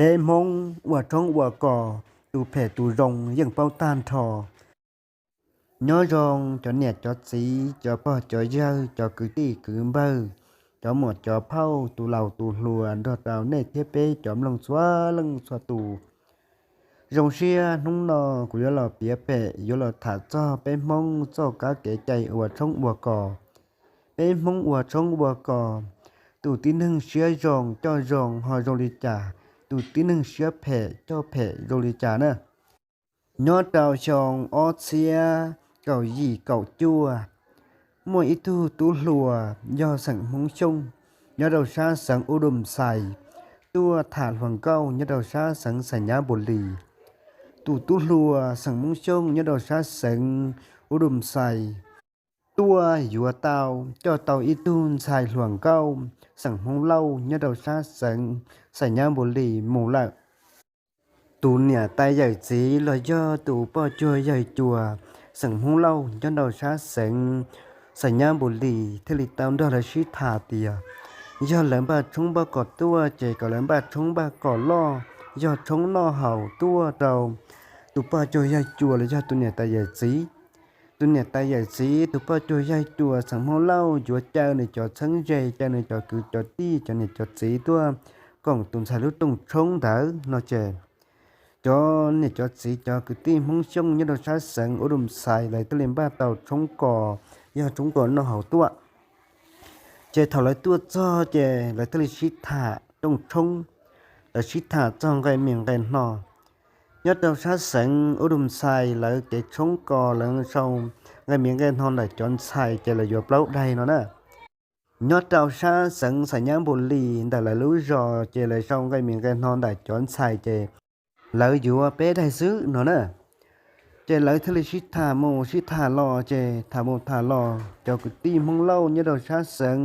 Peb Hmoob ua tshoob ua kos, tus phem tus zoo yeej paub tag nrho. Nyob zoo cov niam cov txiv, cov pog cov yawg, cov kwv tij kwv npawg, cov muam cov phauj, tus laus tus hluas nrog rau nej thiab peb cov mloog txhua leej txhua tus. Zoo siab hnub no kuv yuav los piav pem, yuav los tham txog peb Hmoob txoj kab kev cai ua tshoob ua kos. Peb Hmoob ua tshoob ua kos, tus tib neeg siab zoo coj zoo ho zoo li cas, tus tib neeg siab phem coj phem zoo li cas na. Nyob rau xyoo ob txhiab kaum yim kaum cuaj, muaj ib tug tub hluas yog xeem Hmoob Xyooj nyob rau sab xeev Ub Dum Xais tuaj tham hluas nkauj nyob rau sab xeev Xais Nyab Npus Lis. Tus tub hluas xeem Hmoob Xyooj nyob rau sab xeev Ub Dum Xais tuaj yuav tau, coj tau ib tug ntxhais hluas nkauj xeem Hmoob Lauj nyob rau sab xeev Xais Nyab Npus Lis mus lawm. Tus niam tais yawm txiv los yog tus poj cuag yawg cuas xeem Hmoob Lauj nyob rau sab xeev Xais Nyab Npus Lis thiaj li tau nrog lawv sib tham tias yog lawv npaj tshoob npaj kos tuaj ces kom lawv npaj tshoob npaj kos loj, yog tshoob noj haus tuaj rau tus poj cuag yawg cuas los yog tus niam tais yawm txiv. Tus niam tais yawm txiv, tus poj cuag yawg cuas xeem Hmoob Lauj yuav caw nws cov txheeb ze, caw nws cov kwv cov tij, cov niam cov txiv tuaj koom tus ntxhais lub rooj tshoob ntawd no ces cov niam cov txiv, cov kwv tij Hmoob Xyooj nyob rau sab xeev Ub Dum Xais lawv thiaj li npaj tau tshoob kos, yog tshoob kos noj haus tuaj. Ces thaum lawv tuaj txog ces lawv thiaj li sib tham rooj tshoob, lawv sib tham txog nqe me nqe no. Nyob rau sab xeev Ub Dum Xais lawv kev tshoob kos lawv sau nqe me nqe no ntawm cov ntxhais ces lawv yuav plaub daig no na. Nyob rau sab xeev Xais Nyab Npus Lis ntawm lawv lub zos ces lawv sau nqe me nqe no ntawm cov ntxhais ces lawv yuav peb daig xwb no na. Ces lawv thiaj li sib tham mus sib tham los, ces tham mus tham los cov kwv tij Hmoob Lauj nyob rau sab xeev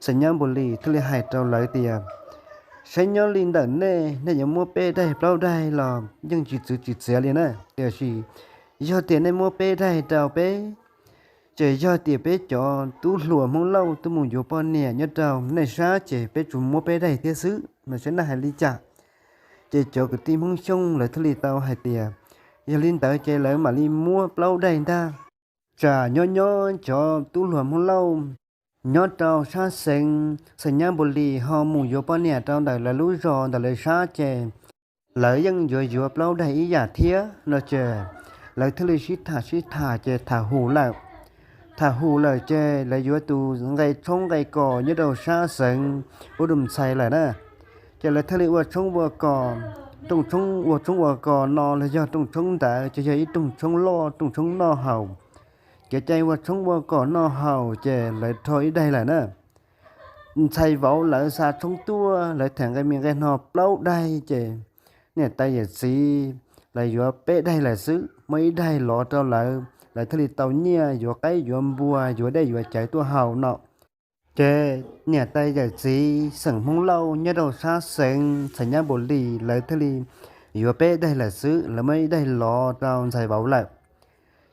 Xais Nyab Npus Lis thiaj li hais rau lawv tias, saib nyob li ntawm nej, nej yuav muab peb daig plaub daig los yeej tsis txwv tsis txiav li na, tiam sis yog tias nej muab peb daig rau peb, ces yog tias peb cov tub hluas Hmoob Lauj tuaj mus yuav poj niam nyob rau nej sab ces peb tsuas muab peb daig thiab xwb no, saib nej hais li cas. Ces cov kwv tij Hmoob Xyooj lawv thiaj li tau hais tias, yog li ntawd ces lawv mam li muab plaub daig ntag. Tsam nyob nyob cov tub hluas Hmoob Lauj nyob rau sab xeev Xais Nyab Npus Lis ho mus yuav poj niam rau ntawm lawv lub zos ntawm lawv sab ces lawv yeej yuav yuav plaub daig ib yam thiab no ces lawv thiaj li sib tham sib tham ces tham hum lawm. Tham hum lawm ces lawv yuav tus nqe tshoob nqe kos nyob rau sab xeev Ub Dum Xais lawm na. Ces lawv thiaj li ua tshoob ua kos, rooj tshoob, ua tshoob ua kos no los yog rooj tshoob ntawd ces yog ib rooj tshoob loj, rooj tshoob noj haus. Kev cai ua tshoob ua kos noj haus ces lawv rho ib daig lawm na. Ntxhais vauv lawv xa tshoob tuaj, lawv tham nqe me nqe no plaub daig ces niam tais yawm txiv lawv yuav peb daig lawm xwb, muab ib daig lov rau lawv, lawv thiaj li tau nyiaj yuav qaib yuav npua, yuav dej yuav cawv tuaj haus no. Ces niam tais yawm txiv xeem Hmoob Lauj nyob rau sab xeev Xais Nyab Npus Lis lawv thiaj li yuav peb daig lawm xwb, lawv muab ib daig lov rau ntxhais vauv lawm.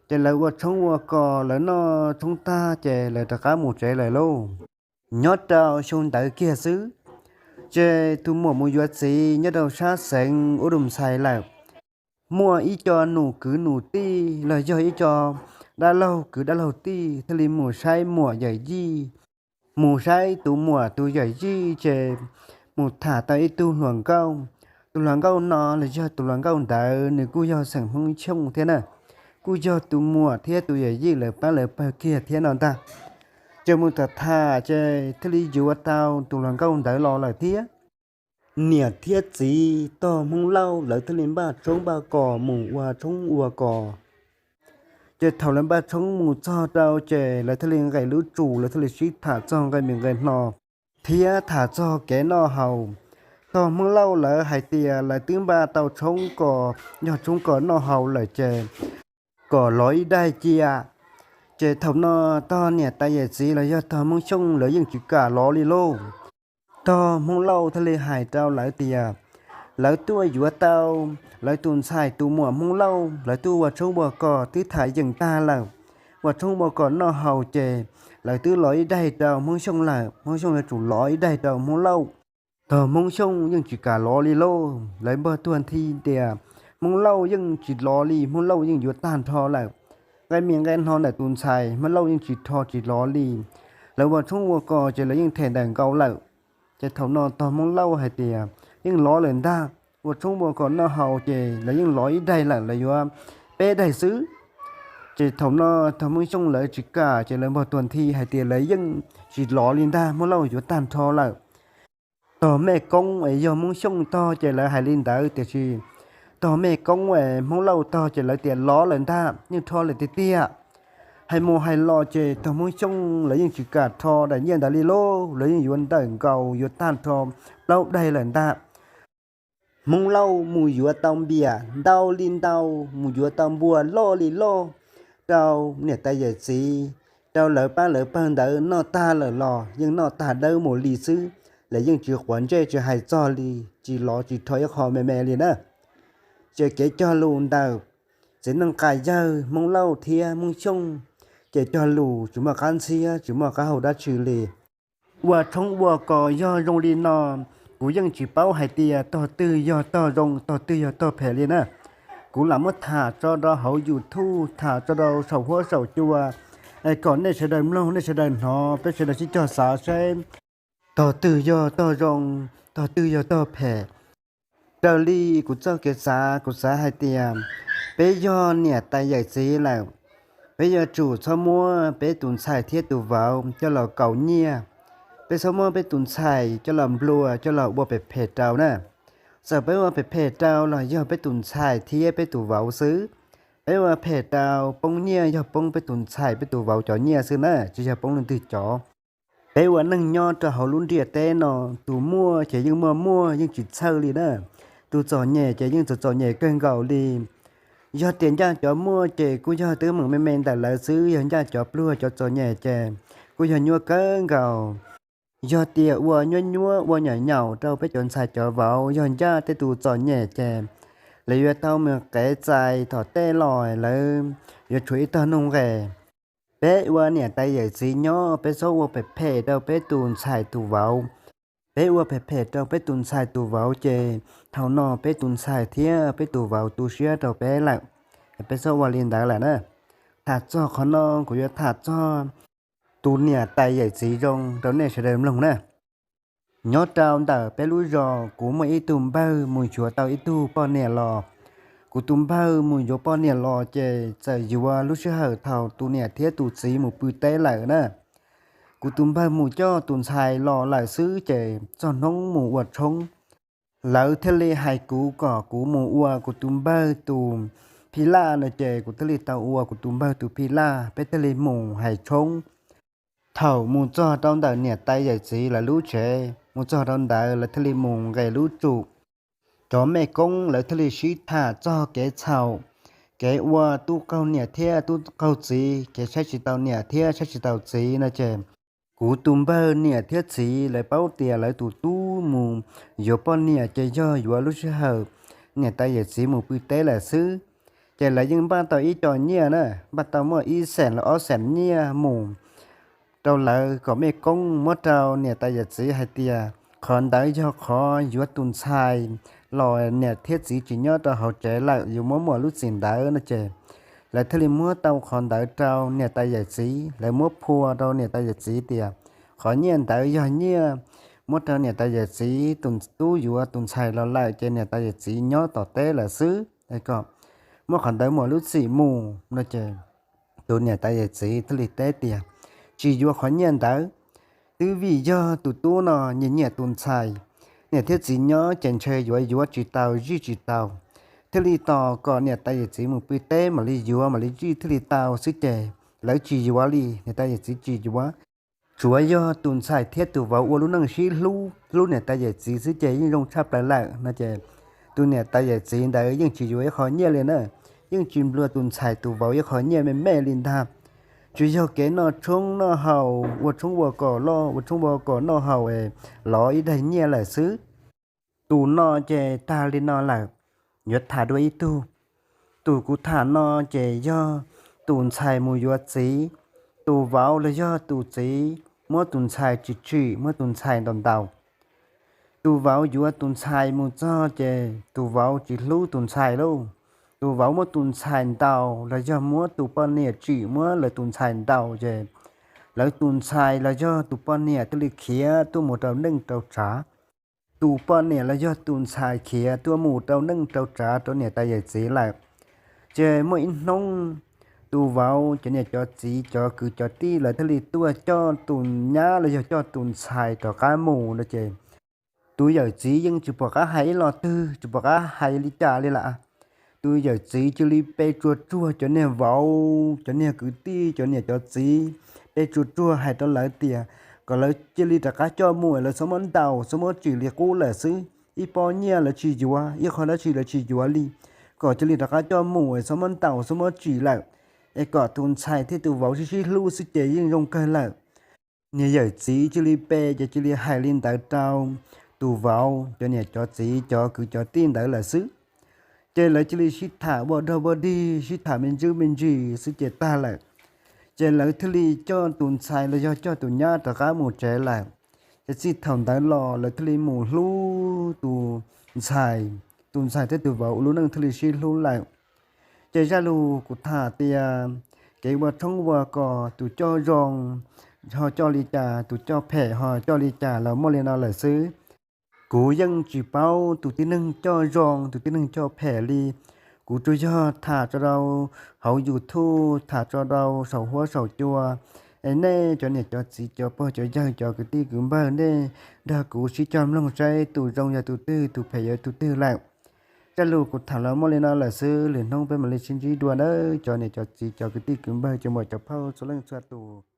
Ces lawv ua tshoob ua kos, lawv noj tshoob tag ces lawv rov qab mus tsev lawm lauj. Nyob rau xyoo ntawd kiag xwb, ces tus muam mus yuav txiv nyob rau sab xeev Ub Dum Xais lawm. Muaj ib co nus kwv nus tij los yog ib co dab laug kwv dab laug tij thiaj li mus saib muam yawm yij, mus saib tus muam tus yawm yij ces mus tham tau ib tug hluas nkauj. Tus hluas nkauj no los yog tus hluas nkauj ntawd nws kuj yog xeem Hmoob Xyooj thiab na, kuj yog tus muam thiab tus yawm yij lawv pab lawv pawg kiag thiab no ntag. Ces mus tham tham ces thiaj li yuav tau tus hluas nkauj ntawd los lawm thiab. Niam thiab txiv tog Hmoob Lauj lawv thiaj li npaj tshoob npaj kos mus ua tshoob ua kos. Ces thaum lawv npaj tshoob mus txog rau ces lawv thiaj li nqes lub tsum, lawv thiaj li sib tham txog nqe me nqe no thiab tham txog kev noj haus. Tog Hmoob Lauj lawv hais tias lawv twb npaj tau tshoob kos, yog tshoob kos noj haus lawm ces kom lov ib daig cia. Ces thaum no tog niam tais yawm txiv los yog tog Hmoob Xyooj lawv yeej tsis kam lov li lauj. Tog Hmoob Lauj thiaj li hais rau lawv tias lawv tuaj yuav tau lawv tus ntxhais tus muam Hmoob Lauj, lawv tuaj ua tshoob ua kos twb tham yeem tag lawm, ua tshoob ua kos noj haus ces lawv twb lov ib daig rau Hmoob Xyooj lawm, Hmoob Xyooj yuav tsum lov ib daig rau Hmoob Lauj. Tog Hmoob Xyooj yeej tsis kam lov li lauj. Lawv npog tuag nthi tias Hmoob Lauj yeej tsis lov li, Hmoob Lauj yeej yuav tag nrho lawm. Nqe mi nqe no ntawm tus ntxhais Hmoob Lauj yeej tsis rho tsis lov li. Lawv ua tshoob ua kos ces lawv yeej them ntawm nkaus lawm. Ces thaum no tog Hmoob Lauj hais tias yeej lov lawm ntag, ua tshoob ua kos noj haus ces lawv yeej lov ib daig lawm, lawv yuav peb daig xwb. Ces thaum no tog Hmoob Xyooj lawv tsis kam, ces lawv npog tuag nthi hais tias lawv yeej tsis lov li ntag, Hmoob Lauj yuav tag nrho lawm. Tog Mej Koob es yog Hmoob Xyooj tog ces lawv hais li ntawd, tiam sis tog Mej Koob es Hmoob Lauj tog ces lawv tias lov lawm ntag, yeej rho lawm tiag tiag. Hais mus hais los ces tog Hmoob Xyooj lawv yeej tsis kam rho daim nyiaj ntawd li lauj, lawv yeej yuav ntawm nkaus yuav tag nrho plaub daig lawm ntag. Hmoob Lauj mus yuav tau npias ntau li ntau, mus yuav tau npua loj li loj rau niam tais yawm txiv, rau lawv pab lawv pawg ntawd noj tag lawm los yeej noj tag dawb mus li xwb, lawv yeej tsis quav ntsej tsis hais txog li, tsis lov tsis rho ib qho me me li na. Ces kev cog lus ntawm txiv neej qas yawg Hmoob Lauj thiab Hmoob Xyooj, ces cog lus tsis muaj qab ntxhiab tsis muaj qab hau dab tsi li. Ua tshoob ua kos yog zoo li no, kuv yeej tsis paub hais tias tog twg yog tog zoo tog twg yog tog phem li na. Kuv lam muab tham tso rau hauv YouTube, tham tso rau saum huab saum cua, kom nej sawv daws mloog, nej sawv daws hnov, peb sawv daws sib cog xav saib tog twg yog tog zoo, tog twg yog tog phem. Raws li kuv txoj kev xav, kuv xav hais tias peb yog niam tais yawm txiv lawm, peb yuav tsum txhob muab peb tus ntxhais thiab tus vauv coj los kaus nyiaj. Peb txhob muab peb tus ntxhais coj los nplua, coj los ua phem phem rau na. Txawm peb ua phem phem rau los yog peb tus ntxhais thiab peb tus vauv xwb. Peb ua phem rau poob nyiaj yog poob peb tus ntxhais peb tus vauv cov nyiaj xwb na, tsis yog poob leej twg cov. Peb ua neej nyob rau hauv lub ntiaj teb no, tus muaj ces yeej muaj muaj yeej tsis txhawj li na, tus txom nyem ces yeej txom txom nyem kawg nkaus li. Yog tias ncaj cov muaj ces kuj yog teeb meem me me ntawm lawv xwb, yog ncaj cov pluag cov txom nyem ces kuj yog nyuaj kawg nkaus. Yog tias ua nyuaj nyuaj ua nyaum nyaum rau peb cov ntxhais cov vauv, yog ncaj tej tus txom nyem ces lawv yuav tau mus qev txais tom tej los lawv yuav tshuav ib tog nuj nqes. Peb ua niam tais yawm txiv nyob, peb txhob ua phem phem rau peb tus ntxhais tus vauv. Peb ua phem phem rau peb tus ntxhais tus vauv ces thaum no peb tus ntxhais thiab peb tus vauv tu siab rau peb lawm. Peb txhob ua li ntawd lawm na. Tham txog qhov no kuv yuav tham txog tus niam tais yawm txiv zoo rau nej sawv daws mloog na. Nyob rau ntawm peb lub zos kuv muaj ib tug npawg mus xyuas tau ib tug poj niam los. Kuv tus npawg mus yuav poj niam los ces txawm yuav lub sij hawm thaum tus niam thiab tus txiv mus pw teb lawm na. Kuv tus npawg mus coj tus ntxhais los lawm xwb ces txog hnub mus ua tshoob, lawv thiaj li hais kuv kom kuv mus ua kuv tus npawg tus phij laj no ces kuv thiaj li tau ua kuv tus npawg tus phij laj, peb thiaj li mus hais tshoob. Thaum mus txog rau ntawm niam tais yawm txiv lawv lub tsev, mus txog rau ntawd lawv thiaj li mus nqes lub tsum. Cov mej koob lawv thiaj li sib tham txog kev txhaum, kev ua tub qaug niam thiab tub qaug txiv, kev saib tsis tau niam thiab saib tsis tau txiv no ces kuv tus npawg niam thiab txiv lawv paub tias lawv tus tub mus yuav poj niam ces yog yuav lub sij hawm niam tais yawm txiv mus pw teb lawm xwb. Ces lawv yeej npaj tau ib co nyiaj na, npaj tau muaj ib xees los ob xees nyiaj mus rau lawv kom mej koob muab rau niam tais yawm txiv hais tias qhov ntawd yog qhov yuav tus ntxhais los niam thiab txiv tsis nyob rau hauv tsev lawm, yuav muab muam lub txim ntawd no ces lawv thiaj li muab tau qhov ntawd rau niam tais yawm txiv. Lawv muab phua rau niam tais yawm txiv tias qhov nyiaj ntawd yog nyiaj muab rau niam tais yawm txiv tus tub yuav tus ntxhais los lawm ces niam tais yawm txiv nyob tom teb lawm xwb, kom muab qhov ntawd muam lub txim mus no ces tus niam tais yawm txiv thiaj li teb tias tsis yuav qhov nyiaj ntawd. Twb vim yog tus tub no nyiam nyiam tus ntxhais, niam thiab txiv nyob ces ntshe yuav yuav tsis tau zij tsis tau, thiaj li tos kom niam tais yawm txiv mus pw teb mam li yuav mam li zij thiaj li tau xwb ces lawv tsis yuav li, niam tais yawm txiv tsis yuav. Tsuav yog tus ntxhais thiab tus vauv ua lub neej sib hlub hlub niam tais yawm txiv xwb ces yeej zoo tshaj plaws lawm no ces tus niam tais yawm txiv ntawd yeej tsis yuav ib qho nyiaj li na, yeej tsis nplua tus ntxhais tus vauv ib qho nyiaj me me li ntag. Tsuas yog kev noj tshoob noj haus, ua tshoob ua kos loj, ua tshoob ua kos noj haus es lov ib daig nyiaj lawm xwb. Tus no ces tag li no lawm, yuav tham dua ib tug. Tus kuv tham no ces yog tus ntxhais mus yuav txiv, tus vauv los yog tus txiv muab tus ntxhais tsim tsim, muab tus ntxhais ntaus ntaus. Tus vauv yuav tus ntxhais mus txog ces tus vauv tsis hlub tus ntxhais lauj. Tus vauv muab tus ntxhais ntaus los yog muab tus poj niam tsim muab lawv tus ntxhais ntaus ces lawv tus ntxhais los yog tus poj niam thiaj li khiav tuaj mus rau neej rau tsav. Tus poj niam los yog tus ntxhais khiav tuaj mus rau neej rau tsav rau niam tais yawm txiv lawm. Ces muaj ib hnub tus vauv cov niam cov txiv cov kwv cov tij lawv thiaj li tuaj coj tus nyab los yog coj tus ntxhais rov qab mus no ces tus yawm txiv yeej tsis pom qab hais ib lo twg, tsis pom qab hais li cas li lawm. Tus yawm txiv cia li pe tsuas tsuag cov niag vauv cov niag kwv tij cov niam cov txiv, pe tsuas tsuag hais rau lawv tias kom lawv cia li rov qab coj mus, lawv txhob muab ntaus txhob muab tsim li qub lawm xwb. Ib pob nyiaj lawv tsis yuav, ib qho dab tsi lawv tsis yuav li, kom cia li rov qab coj mus es txhob muab ntaus txhob muab tsim lawm, es kom tus ntxhais thiab tus vauv sib sib hlub xwb ces yeej zoo kawg lawm. Niag yawm txiv cia li pe ces cia li hais li ntawd rau tus vauv cov niam cov txiv cov kwv cov tij ntawd lawm xwb. Ces lawv cia li sib tham ua dog ua dig sib tham me ntsis me ntsis xwb ces tag lawm. Ces lawv thiaj li coj tus ntxhais los yog coj tus nyab rov qab mus tsev lawm. Ces txij thaum ntawd los lawv thiaj li mus hlub tus ntxhais, tus ntxhais thiab tus vauv ua lub neej thiaj li sib hlub lawm. Ces zaj lus kuv tham tias kev ua tshoob ua kos tus coj zoo ho coj li cas, tus coj phem ho coj li cas los muaj li no lawm xwb. Kuv yeej tsis paub tus tib neeg coj zoo tus tib neeg coj phem li. Kuv tsuas yog tham tso rau hauv YouTube, tham tso rau saum huab saum cua. Es nej cov niam cov txiv cov pog cov yawg cov kwv tij kwv npawg nej nrog kuv sib cog mloog saib tus zoo yog tus twg tus phem yog tus twg lawm. Zaj lus kuv tham los muaj li no lawm xwb, lwm hnub peb mam li sib ntsib dua nawb cov niam cov txiv cov kwv tij kwv npawg cov muam cov phauj txhua leej txhua tus.